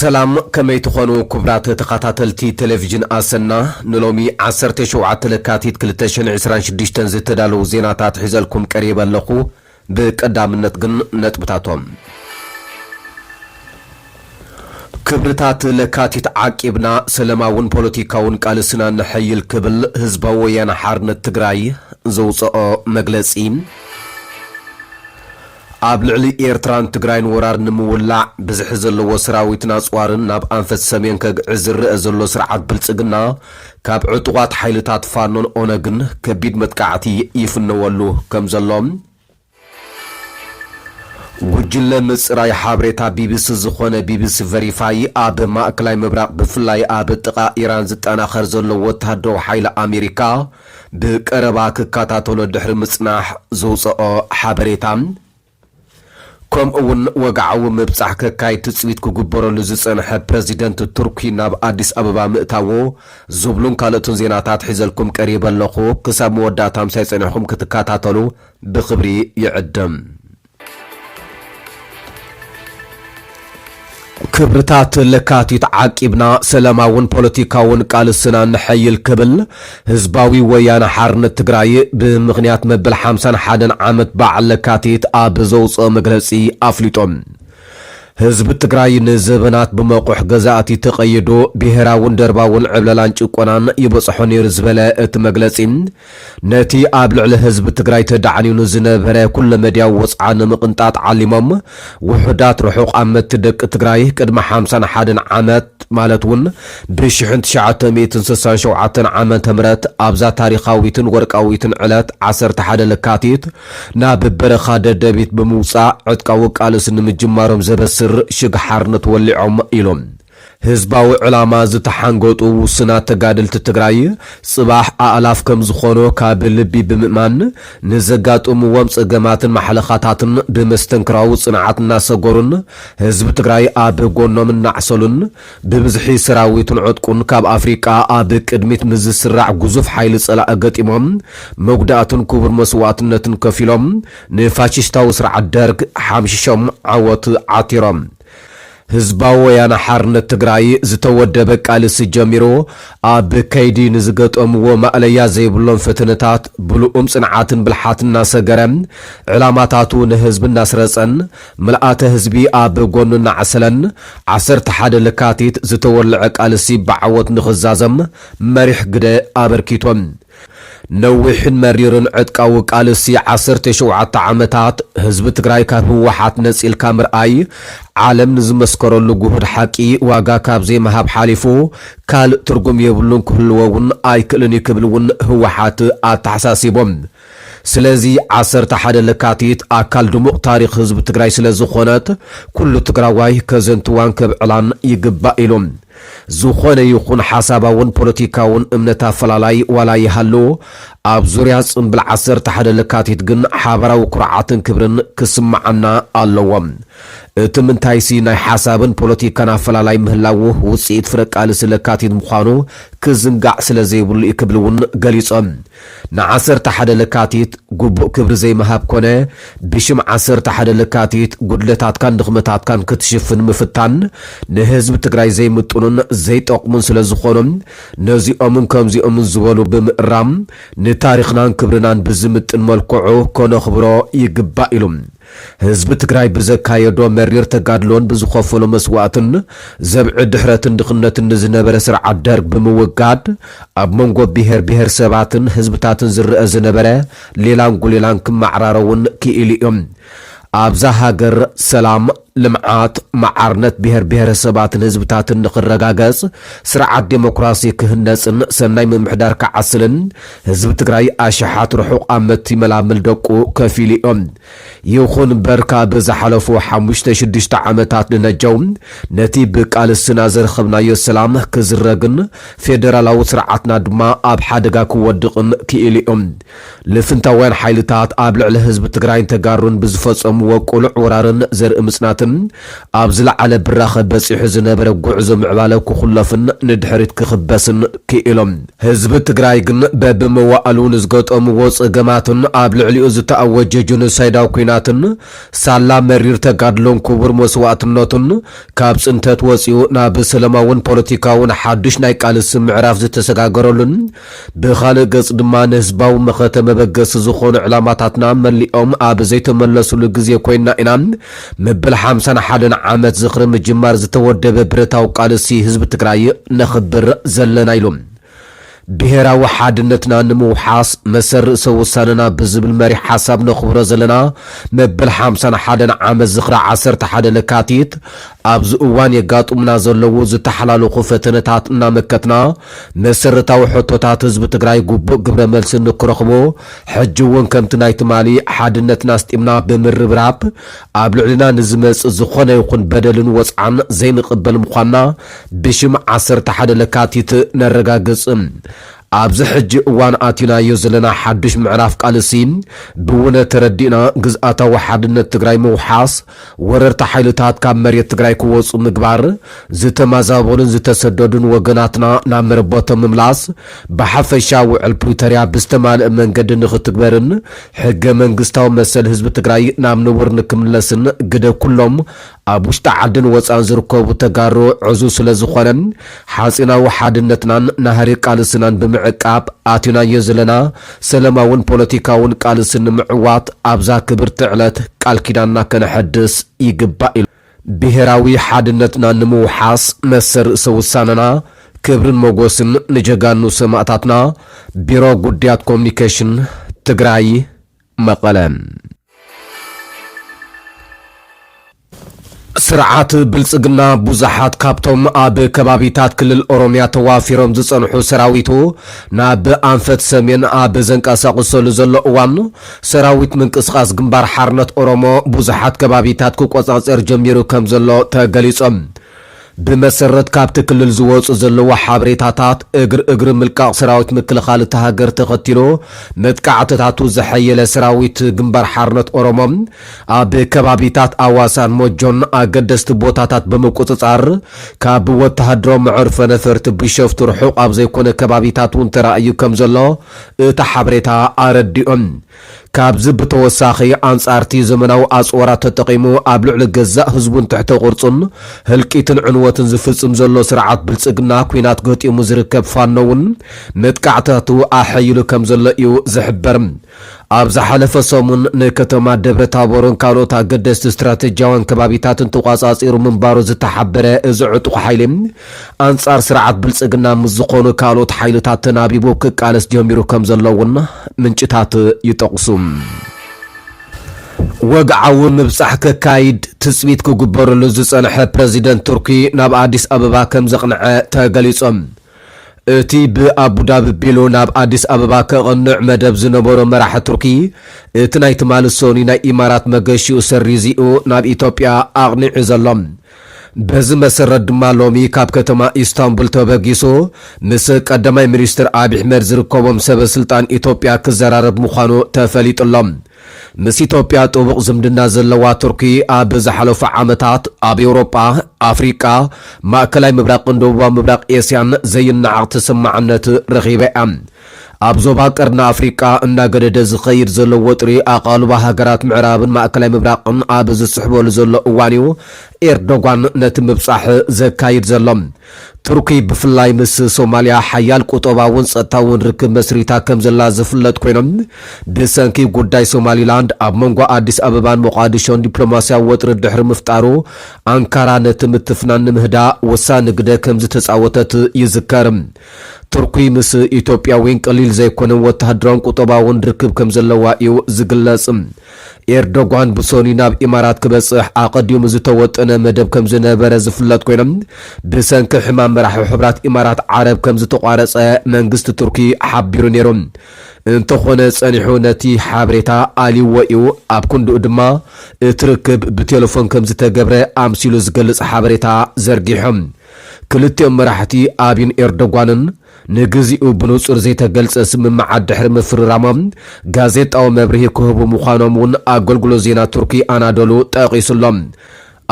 ሰላም፣ ከመይ ትኾኑ ክቡራት ተኸታተልቲ ቴሌቪዥን ኣሰና? ንሎሚ ዓሰርተ ሸውዓተ ለካቲት ክልተ ሽሕን ዕስራን ሽዱሽተን ዝተዳለዉ ዜናታት ሒዘልኩም ቀሪበ ኣለኹ። ብቀዳምነት ግን ነጥብታቶም። ክብርታት ለካቲት ዓቂብና ሰላማውን ፖለቲካውን ቃልስና ነሐይል ክብል ህዝባዊ ወያነ ሓርነት ትግራይ ዘውፅኦ መግለፂ። ኣብ ልዕሊ ኤርትራን ትግራይን ወራር ንምውላዕ ብዝሒ ዘለዎ ሰራዊትን ኣፅዋርን ናብ ኣንፈት ሰሜን ከግዕዝ ዝረአ ዘሎ ስርዓት ብልፅግና ካብ ዕጡቓት ሓይልታት ፋኖን ኦነግን ከቢድ መጥቃዕቲ ይፍነወሉ ከም ዘሎ። ጉጅለ ምፅራይ ሓበሬታ ቢቢሲ ዝኾነ ቢቢሲ ቨሪፋይ ኣብ ማእከላይ ምብራቕ ብፍላይ ኣብ ጥቓ ኢራን ዝጠናኸር ዘሎ ወታደራዊ ሓይሊ ኣሜሪካ ብቀረባ ክከታተሎ ድሕሪ ምፅናሕ ዘውፅኦ ሓበሬታ፣ ከምኡ እውን ወግዓዊ ምብፃሕ ከካይድ ትፅቢት ክግበረሉ ዝፀንሐ ፕረዚደንት ቱርኪ ናብ ኣዲስ ኣበባ ምእታዉ ዝብሉን ካልኦትን ዜናታት ሒዘልኩም ቀሪበ ኣለኹ። ክሳብ መወዳእታ ምሳይ ፀኒሕኩም ክትከታተሉ ብኽብሪ ይዕድም። ክብርታት ለካቲት ዓቂብና ሰላማውን ፖለቲካውን ቃልስና ነሐይል ክብል ህዝባዊ ወያነ ሓርነት ትግራይ ብምኽንያት መበል ሓምሳን ሓደን ዓመት በዓል ለካቲት ኣብ ዘውፅኦ መግለፂ ኣፍሊጦም። ህዝቢ ትግራይ ንዘበናት ብመቑሕ ገዛእቲ ተቐይዱ ብሄራውን ደርባውን ዕብለላን ጭቆናን ይበፅሖ ነይሩ ዝበለ እቲ መግለፂ፣ ነቲ ኣብ ልዕሊ ህዝቢ ትግራይ ተዳዕኒኑ ዝነበረ ኩለመድያዊ ወፅዓ ንምቕንጣጥ ዓሊሞም ውሑዳት ርሑቕ ኣመትቲ ደቂ ትግራይ ቅድሚ ሓምሳን ሓደን ዓመት ማለት እውን ብሽሕን ትሽዓተ ሚእትን ስሳን ሸውዓተን ዓመተ ምህረት ኣብዛ ታሪኻዊትን ወርቃዊትን ዕለት ዓሰርተ ሓደ ለካቲት ናብ በረኻ ደደቢት ብምውፃእ ዕጥቃዊ ቃልሲ ንምጅማሮም ዘበስር ሽግ ሓርነት ወሊዖም ኢሎም። ህዝባዊ ዕላማ ዝተሓንገጡ ውሱናት ተጋደልቲ ትግራይ ፅባሕ ኣእላፍ ከም ዝኾኑ ካብ ልቢ ብምእማን ንዘጋጥምዎም ፀገማትን ማሕለኻታትን ብመስተንክራዊ ፅንዓት እናሰገሩን ህዝቢ ትግራይ ኣብ ጎኖም እናዕሰሉን ብብዝሒ ሰራዊቱን ዕጥቁን ካብ ኣፍሪቃ ኣብ ቅድሚት ምስ ዝስራዕ ግዙፍ ሓይሊ ፀላኢ ገጢሞም መጉዳእትን ክቡር መስዋእትነትን ከፊሎም ንፋሽስታዊ ስርዓት ደርግ ሓምሽሾም ዓወት ዓቲሮም። ህዝባዊ ወያነ ሓርነት ትግራይ ዝተወደበ ቃልሲ ጀሚሩ ኣብ ከይዲ ንዝገጠምዎ ማእለያ ዘይብሎም ፈተነታት ብልኡም ፅንዓትን ብልሓትን እናሰገረ ዕላማታቱ ንህዝቢ እናስረፀን ምልኣተ ህዝቢ ኣብ ጎኑ እናዓሰለን ዓሰርተ ሓደ ለካቲት ዝተወልዐ ቃልሲ ብዓወት ንኽዛዘም መሪሕ ግደ ኣበርኪቶም። ነዊሕን መሪርን ዕጥቃዊ ቃልሲ ዓሰርተ ሸውዓተ ዓመታት ህዝቢ ትግራይ ካብ ህወሓት ነፂልካ ምርኣይ ዓለም ንዝመስከረሉ ግሁድ ሓቂ ዋጋ ካብ ዘይምሃብ ሓሊፉ ካልእ ትርጉም የብሉን ክህልዎ እውን ኣይክእልን እዩ ክብል እውን ህወሓት ኣተሓሳሲቦም። ስለዚ ዓሰርተ ሓደ ለካቲት ኣካል ድሙቕ ታሪኽ ህዝቢ ትግራይ ስለ ዝኾነት ኩሉ ትግራዋይ ከዘንትዋን ከብዕላን ይግባእ ኢሉ። ዝኾነ ይኹን ሓሳባውን ፖለቲካውን እምነት ኣፈላላይ ዋላ ይሃሉ፣ ኣብ ዙርያ ጽምብል ዓሰርተ ሓደ ለካቲት ግን ሓባራዊ ኩርዓትን ክብርን ክስምዓና ኣለዎ። እቲ ምንታይሲ ናይ ሓሳብን ፖለቲካን ኣፈላላይ ምህላዉ ውጽኢት ፍረ ቃልሲ ለካቲት ምዃኑ ክዝንጋዕ ስለ ዘይብሉ እዩ ክብል እውን ገሊጾም። ንዓሰርተ ሓደ ለካቲት ግቡእ ክብሪ ዘይምሃብ ኮነ ብሽም ዓሰርተ ሓደ ለካቲት ጉድለታትካን ድኽመታትካን ክትሽፍን ምፍታን ንህዝቢ ትግራይ ዘይምጥኑን ዘይጠቕሙን ስለ ዝኾኑ ነዚኦምን ከምዚኦምን ዝበሉ ብምእራም ንታሪኽናን ክብርናን ብዝምጥን መልክዑ ከነኽብሮ ይግባእ ኢሉ። ህዝቢ ትግራይ ብዘካየዶ መሪር ተጋድሎን ብዝኸፈሎ መስዋእትን ዘብዒ ድሕረትን ድኽነትን ንዝነበረ ስርዓት ደርግ ብምውጋድ ኣብ መንጎ ብሄር ብሄር ሰባትን ህዝብታትን ዝረአ ዝነበረ ሌላን ጉሌላን ክመዓራረውን ክኢሉ እዮም። ኣብዛ ሃገር ሰላም፣ ልምዓት፣ መዓርነት ብሄር ብሄረሰባትን ህዝብታትን ንኽረጋገጽ፣ ስርዓት ዴሞክራሲ ክህነጽን ሰናይ ምምሕዳር ክዓስልን ህዝቢ ትግራይ ኣሽሓት ርሑቕ ኣመት ይመላምል ደቁ ከፊሉ እዮም። ይኹን እምበር ካብ ዝሓለፉ ሓሙሽተ ሽዱሽተ ዓመታት ንነጀው ነቲ ብቃልስና ዘረኸብናዮ ሰላም ክዝረግን ፌደራላዊ ስርዓትና ድማ ኣብ ሓደጋ ክወድቕን ክኢሉ እዮም። ልፍንታውያን ሓይልታት ኣብ ልዕሊ ህዝቢ ትግራይን ተጋሩን ብዝፈጸምዎ ቅሉዕ ወራርን ዘርኢ ምጽናትን ኣብ ዝለዓለ ብራኸ በጺሑ ዝነበረ ጉዕዞ ምዕባለ ክኹለፍን ንድሕሪት ክኽበስን ክኢሎም። ህዝቢ ትግራይ ግን በብመዋእሉ ንዝገጠምዎ ጸገማትን ኣብ ልዕሊኡ ዝተኣወጀ ጀኖሳይዳዊ ኲናትን ሳላ መሪር ተጋድሎን ክቡር መስዋእትነቱን ካብ ጽንተት ወጺኡ ናብ ሰላማውን ፖለቲካውን ሓዱሽ ናይ ቃልሲ ምዕራፍ ዝተሰጋገረሉን ብኻልእ ገጽ ድማ ንህዝባዊ መኸተ መበገሲ ዝኾኑ ዕላማታትና መሊኦም ኣብ ዘይተመለሱሉ ግዜ ኮይንና ኢና። መበል ሓምሳን ሓደን ዓመት ዝኽሪ ምጅማር ዝተወደበ ብረታዊ ቃልሲ ህዝቢ ትግራይ ነኽብር ዘለና ኢሉ። ብሄራዊ ሓድነትና ንምውሓስ መሰል ርእሰ ውሳነና ብዝብል መሪሕ ሓሳብ ነኽብሮ ዘለና መበል ሓምሳን ሓደን ዓመት ዝኽሪ ዓሰርተ ሓደ ለካቲት ኣብዚ እዋን የጋጥሙና ዘለዉ ዝተሓላለኹ ፈተነታት እናመከትና መሰረታዊ ሕቶታት ህዝቢ ትግራይ ግቡእ ግብረ መልሲ ንክረኽቦ ሕጂ እውን ከምቲ ናይ ትማሊ ሓድነትና ኣስጢምና ብምርብራብ ኣብ ልዕልና ንዝመጽእ ዝኾነ ይኹን በደልን ወጽዓን ዘይንቕበል ምዃንና ብሽም ዓሰርተ ሓደ ለካቲት ነረጋግጽ። ኣብዚ ሕጂ እዋን ኣቲናዮ ዘለና ሓዱሽ ምዕራፍ ቃልሲ ብውነ ተረዲእና ግዝኣታዊ ሓድነት ትግራይ ምውሓስ፣ ወረርቲ ሓይልታት ካብ መሬት ትግራይ ክወፁ ምግባር፣ ዝተማዛበሉን ዝተሰደዱን ወገናትና ናብ መረበቶም ምምላስ፣ ብሓፈሻ ውዕል ፕሪቶርያ ብዝተማልአ መንገዲ ንክትግበርን ሕገ መንግስታዊ መሰል ህዝቢ ትግራይ ናብ ንቡር ንክምለስን ግደ ኩሎም ኣብ ውሽጢ ዓድን ወፃን ዝርከቡ ተጋሩ ዕዙዝ ስለ ዝኾነ፣ ሓፂናዊ ሓድነትናን ናህሪ ቃልስናን ብምዕቃብ ኣቲናዮ ዘለና ሰላማውን ፖለቲካውን ቃልሲ ንምዕዋት ኣብዛ ክብርቲ ዕለት ቃል ኪዳንና ከነሐድስ ይግባእ ኢሉ። ብሄራዊ ሓድነትና ንምውሓስ መሰል ርእሰ ውሳነና ክብርን ሞጎስን ንጀጋኑ ሰማእታትና። ቢሮ ጉዳያት ኮሚኒኬሽን ትግራይ፣ መቐለ። ስርዓት ብልጽግና ብዙሓት ካብቶም ኣብ ከባቢታት ክልል ኦሮምያ ተዋፊሮም ዝጸንሑ ሰራዊቱ ናብ ኣንፈት ሰሜን ኣብ ዘንቀሳቕሰሉ ዘሎ እዋን፣ ሰራዊት ምንቅስቓስ ግንባር ሓርነት ኦሮሞ ብዙሓት ከባቢታት ክቆጻጸር ጀሚሩ ከም ዘሎ ተገሊጾም። ብመሰረት ካብቲ ክልል ዝወጹ ዘለዉ ሓበሬታታት፣ እግር እግሪ ምልቃቕ ሰራዊት ምክልኻል እታ ሃገር ተኸቲሉ፣ መጥቃዕትታቱ ዘሐየለ ሰራዊት ግንባር ሓርነት ኦሮሞ፣ ኣብ ከባቢታት ኣዋሳን ሞጆን ኣገደስቲ ቦታታት ብምቁጽጻር፣ ካብ ወተሃደራዊ መዕርፎ ነፈርቲ ቢሾፍቱ ርሑቕ ኣብ ዘይኮነ ከባቢታት እውን ተራእዩ ከም ዘሎ እቲ ሓበሬታ ኣረዲኦም። ካብዚ ብተወሳኺ፣ ኣንጻርቲ ዘመናዊ ኣጽዋራት ተጠቒሙ ኣብ ልዕሊ ገዛእ ህዝቡን ትሕተ ቅርጹን ህልቂትን ዕንወትን ዝፍጽም ዘሎ ስርዓት ብልጽግና፣ ኲናት ገጢሙ ዝርከብ ፋኖ እውን መጥቃዕታቱ ኣሐይሉ ከም ዘሎ እዩ ዝሕበር። ኣብ ዝሓለፈ ሰሙን ንከተማ ደብረ ታቦርን ካልኦት ኣገደስቲ ስትራቴጂያውያን ከባቢታትን ተቋጻጺሩ ምንባሩ ዝተሓበረ እዚ ዕጡቕ ሓይሊ፣ ኣንጻር ስርዓት ብልጽግና ምስ ዝኾኑ ካልኦት ሓይልታት ተናቢቡ ክቃለስ ጀሚሩ ከም ዘሎ እውን ምንጭታት ይጠቕሱ። ወግዓዊ ምብጻሕ ከካይድ ትጽቢት ክግበረሉ ዝጸንሐ ፕረዚደንት ቱርኪ ናብ ኣዲስ ኣበባ ከም ዘቕንዐ ተገሊጾም። እቲ ብኣቡዳቢ ቢሉ ናብ ኣዲስ ኣበባ ከቕንዕ መደብ ዝነበሮ መራሒ ቱርኪ፣ እቲ ናይ ትማሊ ሰኑይ ናይ ኢማራት መገሺኡ ሰሪዙ ናብ ኢትዮጵያ ኣቕኒዑ ዘሎ። በዚ መሰረት ድማ ሎሚ ካብ ከተማ ኢስታንቡል ተበጊሱ ምስ ቀዳማይ ሚኒስትር ኣብይ ኣሕመድ ዝርከቦም ሰበ ስልጣን ኢትዮጵያ ክዘራረብ ምዃኑ ተፈሊጡ ኣሎ። ምስ ኢትዮጵያ ጥቡቕ ዝምድና ዘለዋ ቱርኪ ኣብ ዝሓለፉ ዓመታት ኣብ ኤውሮጳ፣ ኣፍሪቃ፣ ማእከላይ ምብራቕን ደቡባዊ ምብራቕ ኤስያን ዘይነዓቕ ተሰማዕነት ረኺባ እያ። ኣብ ዞባ ቀርኒ ኣፍሪቃ እናገደደ ዝኸይድ ዘሎ ወጥሪ ኣቓልቦ ሃገራት ምዕራብን ማእከላይ ምብራቕን ኣብ ዝስሕበሉ ዘሎ እዋን እዩ ኤርዶጓን ነቲ ምብጻሕ ዘካይድ ዘሎ። ቱርኪ ብፍላይ ምስ ሶማልያ ሓያል ቁጠባውን ጸጥታውን ርክብ መስሪታ ከም ዘላ ዝፍለጥ ኮይኖም፣ ብሰንኪ ጉዳይ ሶማሊላንድ ኣብ መንጎ ኣዲስ ኣበባን ሞቓዲሾን ዲፕሎማስያዊ ወጥሪ ድሕሪ ምፍጣሩ፣ ኣንካራ ነቲ ምትፍናን ንምህዳእ ወሳኒ ግደ ከም ዝተጻወተት ይዝከር። ቱርኪ ምስ ኢትዮጵያ እውን ቀሊል ዘይኮነ ወተሃደራውን ቁጠባውን ርክብ ከም ዘለዋ እዩ ዝግለጽ። ኤርዶጓን ብሰኑይ ናብ ኢማራት ክበጽሕ ኣቐዲሙ ዝተወጠነ መደብ ከም ዝነበረ ዝፍለጥ ኮይኖም፣ ብሰንኪ ሕማም መራሒ ሕብራት ኢማራት ዓረብ ከም ዝተቋረጸ መንግስቲ ቱርኪ ሓቢሩ ነይሩ። እንተኾነ ጸኒሑ ነቲ ሓበሬታ ኣልይዎ እዩ። ኣብ ክንድኡ ድማ እቲ ርክብ ብቴሌፎን ከም ዝተገብረ ኣምሲሉ ዝገልጽ ሓበሬታ ዘርጊሖም። ክልቲኦም መራሕቲ ኣብይን ኤርዶጓንን ንግዚኡ ብንጹር ዘይተገልጸ ስምምዓት ድሕሪ ምፍርራሞም ጋዜጣዊ መብርሂ ክህቡ ምዃኖም እውን ኣገልግሎት ዜና ቱርኪ ኣናዶሉ ጠቒሱሎም።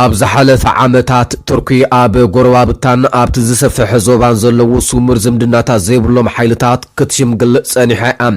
ኣብ ዝሓለፈ ዓመታት፣ ቱርኪ ኣብ ጎረባብታን ኣብቲ ዝሰፍሐ ዞባን ዘለዉ ስሙር ዝምድናታት ዘይብሎም ሓይልታት ክትሽምግል ጸኒሓ እያ።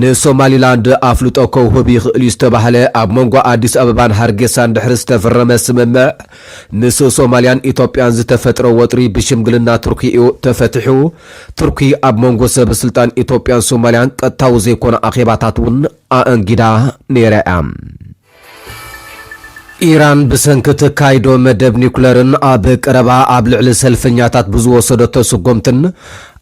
ንሶማሊላንድ ኣፍልጦ ከውህብ ይኽእል እዩ ዝተባህለ ኣብ መንጎ ኣዲስ ኣበባን ሃርጌሳን ድሕሪ ዝተፈረመ ስምምዕ፣ ምስ ሶማልያን ኢትዮጵያን ዝተፈጥረ ወጥሪ ብሽምግልና ቱርኪ እዩ ተፈቲሑ። ቱርኪ ኣብ መንጎ ሰበ ስልጣን ኢትዮጵያን ሶማልያን ቀጥታዊ ዘይኮነ ኣኼባታት እውን ኣኣንጊዳ ነይራ እያ። ኢራን ብሰንኪ ተካይዶ መደብ ኒኩለርን ኣብ ቀረባ ኣብ ልዕሊ ሰልፈኛታት ብዝወሰደቶ ስጎምትን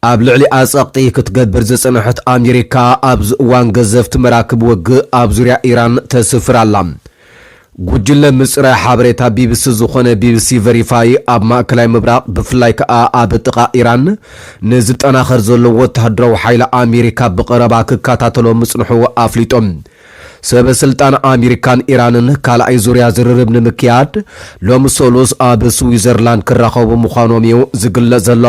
ኣብ ልዕሊ ኣጸቕጢ ክትገብር ዝጸንሐት ኣሜሪካ፣ ኣብዚ እዋን ገዘፍቲ መራክብ ውግእ ኣብ ዙርያ ኢራን ተስፍር ኣላ። ጉጅለ ምጽራይ ሓበሬታ ቢቢሲ ዝኾነ ቢቢሲ ቨሪፋይ፣ ኣብ ማእከላይ ምብራቕ፣ ብፍላይ ከኣ ኣብ ጥቓ ኢራን፣ ንዝጠናኸር ዘሎ ወተሃደራዊ ሓይሊ ኣሜሪካ ብቐረባ ክከታተሎ ምጽንሑ ኣፍሊጦም። ሰበ ስልጣን ኣሜሪካን ኢራንን ካልኣይ ዙርያ ዝርርብ ንምክያድ ሎሚ ሰሉስ ኣብ ስዊዘርላንድ ክራኸቡ ምዃኖም እዩ ዝግለጽ ዘሎ።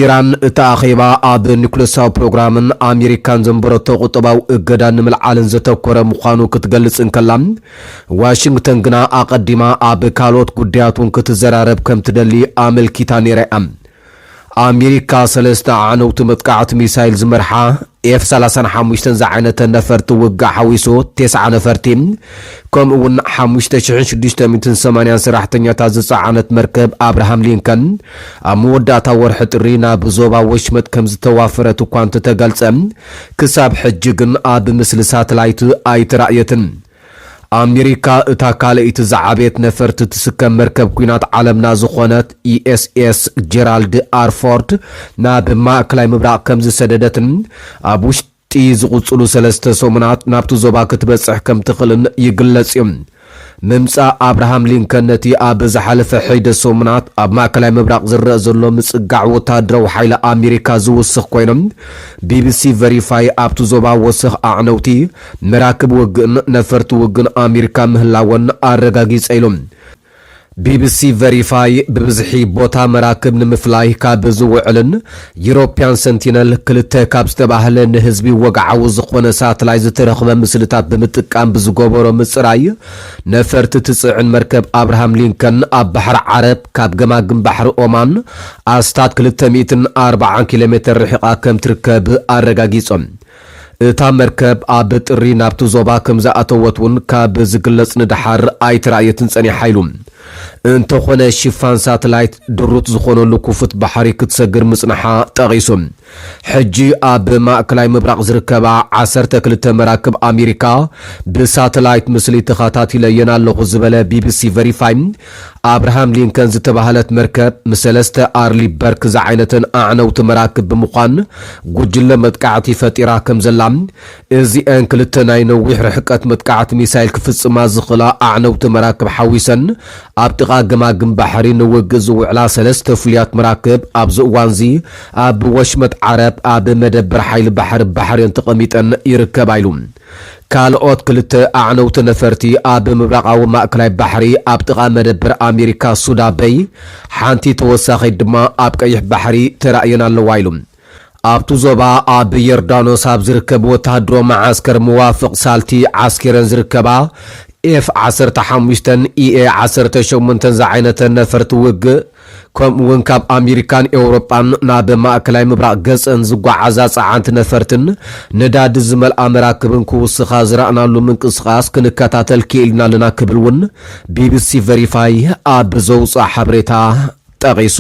ኢራን እቲ ኣኼባ ኣብ ኒኩለሳዊ ፕሮግራምን ኣሜሪካን ዘንበረቶ ቁጠባዊ እገዳ ንምልዓልን ዘተኮረ ምዃኑ ክትገልጽ እንከላ፣ ዋሽንግተን ግና ኣቐዲማ ኣብ ካልኦት ጉዳያት እውን ክትዘራረብ ከም ትደሊ ኣመልኪታ ነይራ እያ። ኣሜሪካ ሰለስተ ኣዕነውቲ መጥቃዕቲ ሚሳይል ዝመርሓ ኤፍ ሰላሳን ሓሙሽተን ዝዓይነተ ነፈርቲ ውግእ ሓዊሱ፣ ተስዓ ነፈርቲ፣ ከምኡ እውን ሓሙሽተ ሽሕን ሽዱሽተ ሚእትን ሰማንያን ሰራሕተኛታት ዝጸዓነት መርከብ ኣብርሃም ሊንከን፣ ኣብ መወዳእታ ወርሒ ጥሪ ናብ ዞባ ወሽመጥ ከም ዝተዋፈረት እኳ እንተተገልጸ፣ ክሳብ ሕጂ ግን ኣብ ምስሊ ሳተላይት ኣይተራእየትን። ኣሜሪካ እታ ካልኣይቲ ዝዓበየት ነፈርቲ ትስከም መርከብ ኲናት ዓለምና ዝኾነት ዩ ኤስ ኤስ ጀራልድ ኣር ፎርድ ናብ ማእከላይ ምብራቕ ከም ዝሰደደትን ኣብ ውሽጢ ዝቕጽሉ ሰለስተ ሰሙናት ናብቲ ዞባ ክትበጽሕ ከም ትኽእልን ይግለጽ እዩ። ምምጻእ ኣብርሃም ሊንከን ነቲ ኣብ ዝሓለፈ ሕይደ ሰሙናት ኣብ ማእከላይ ምብራቕ ዝረአ ዘሎ ምጽጋዕ ወተሃደራዊ ሓይሊ ኣሜሪካ ዝውስኽ ኮይኖም፣ ቢቢሲ ቨሪፋይ ኣብቲ ዞባ ወሰኽ ኣዕነውቲ መራክብ ውግእን ነፈርቲ ውግእን ኣሜሪካ ምህላወን ኣረጋጊጸ ኢሉ። ቢቢሲ ቨሪፋይ ብብዝሒ ቦታ መራክብ ንምፍላይ ካብ ዝውዕልን ዩሮፕያን ሰንቲነል ክልተ ካብ ዝተባህለ ንህዝቢ ወግዓዊ ዝኾነ ሳተላይት ዝተረኽበ ምስልታት ብምጥቃም ብዝገበሮ ምጽራይ፣ ነፈርቲ ትጽዕን መርከብ ኣብርሃም ሊንከን ኣብ ባሕሪ ዓረብ ካብ ገማግም ባሕሪ ኦማን ኣስታት ክልተ ሚእትን ኣርባዓን ኪሎ ሜተር ርሒቓ ከም ትርከብ ኣረጋጊጾም። እታ መርከብ ኣብ ጥሪ ናብቲ ዞባ ከም ዝኣተወት እውን ካብ ዝግለጽ ንደሓር ኣይተራእየትን ጸኒሓ ኢሉ። እንተኾነ ሽፋን ሳተላይት ድሩት ዝኾነሉ ክፉት ባሕሪ ክትሰግር ምጽንሓ ጠቒሱ። ሕጂ ኣብ ማእከላይ ምብራቕ ዝርከባ ዓሰርተ ክልተ መራክብ ኣሜሪካ ብሳተላይት ምስሊ ተኸታቲለየን ኣለኹ ዝበለ ቢቢሲ ቨሪፋይ፣ ኣብርሃም ሊንከን ዝተባህለት መርከብ ምስ ሰለስተ ኣርሊ በርክ ዝዓይነተን ኣዕነውቲ መራክብ ብምዃን ጉጅለ መጥቃዕቲ ፈጢራ ከም ዘላ፣ እዚአን ክልተ ናይ ነዊሕ ርሕቀት መጥቃዕቲ ሚሳይል ክፍጽማ ዝኽእላ ኣዕነውቲ መራክብ ሓዊሰን ኣብ ጥቓ ገማግም ባሕሪ ንውግእ ዝውዕላ ሰለስተ ፍሉያት መራክብ ኣብዚ እዋንዚ ኣብ ወሽመጥ ዓረብ ኣብ መደበር ሓይሊ ባሕሪ ባሕሬን ተቐሚጠን ይርከባ ኢሉ። ካልኦት ክልተ ኣዕነውቲ ነፈርቲ ኣብ ምብራቓዊ ማእከላይ ባሕሪ ኣብ ጥቓ መደበር ኣሜሪካ ሱዳ በይ፣ ሓንቲ ተወሳኺት ድማ ኣብ ቀይሕ ባሕሪ ተራእየን ኣለዋ ኢሉ። ኣብቲ ዞባ ኣብ ዮርዳኖስ ኣብ ዝርከብ ወተሃደራዊ መዓስከር መዋፍቕ ሳልቲ ዓስኪረን ዝርከባ ኤፍ ዓሰርተ ሓሙሽተን ኢኤ ዓሰርተ ሸሞንተን ዝዓይነተን ነፈርቲ ውግእ፣ ከምኡ እውን ካብ ኣሜሪካን ኤውሮጳን ናብ ማእከላይ ምብራቕ ገጸን ዝጓዓዛ ጸዓንቲ ነፈርትን ነዳዲ ዝመልኣ መራክብን ክውስኻ ዝረኣናሉ ምንቅስቓስ ክንከታተል ክኢልና ኣለና ክብል እውን ቢቢሲ ቨሪፋይ ኣብ ዘውፅኣ ሓበሬታ ጠቒሱ።